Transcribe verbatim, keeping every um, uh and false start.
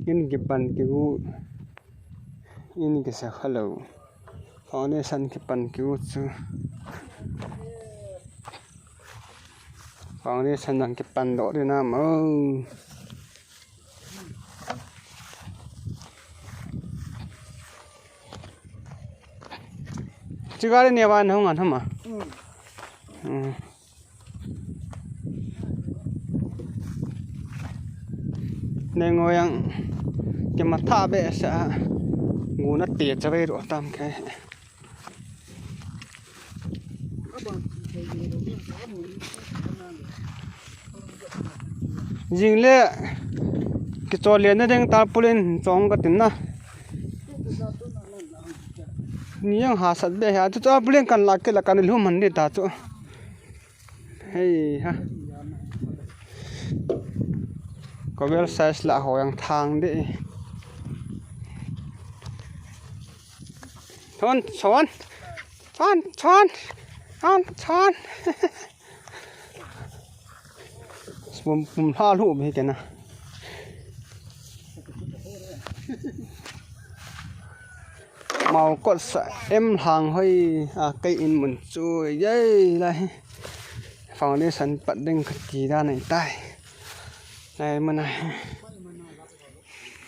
In kipan kigu. In kisa khalou. Foundation kipan kigu chu. Foundation nang kipan doh ding na mo. Chigari ne van hung an hama. Hmm. Nengoi ang kimatha behseh a, guna te chavei ro tam ke. Jing le kichol le na ding tarpaulin chong ka tin na. Ni ang hasat be ha chu tarpaulin kan la ke la kan lhum han di ta chu. Hei ha. Kovel size la ho yang thang de. Chon, chon. Chon, chon. Chon, chon. Pum, pum hla lu mi kena. Mau kot sa em hlang hoi a kei in mun chu yei lai. Foundation pat ding ka ti da nei tai. Lai mun a.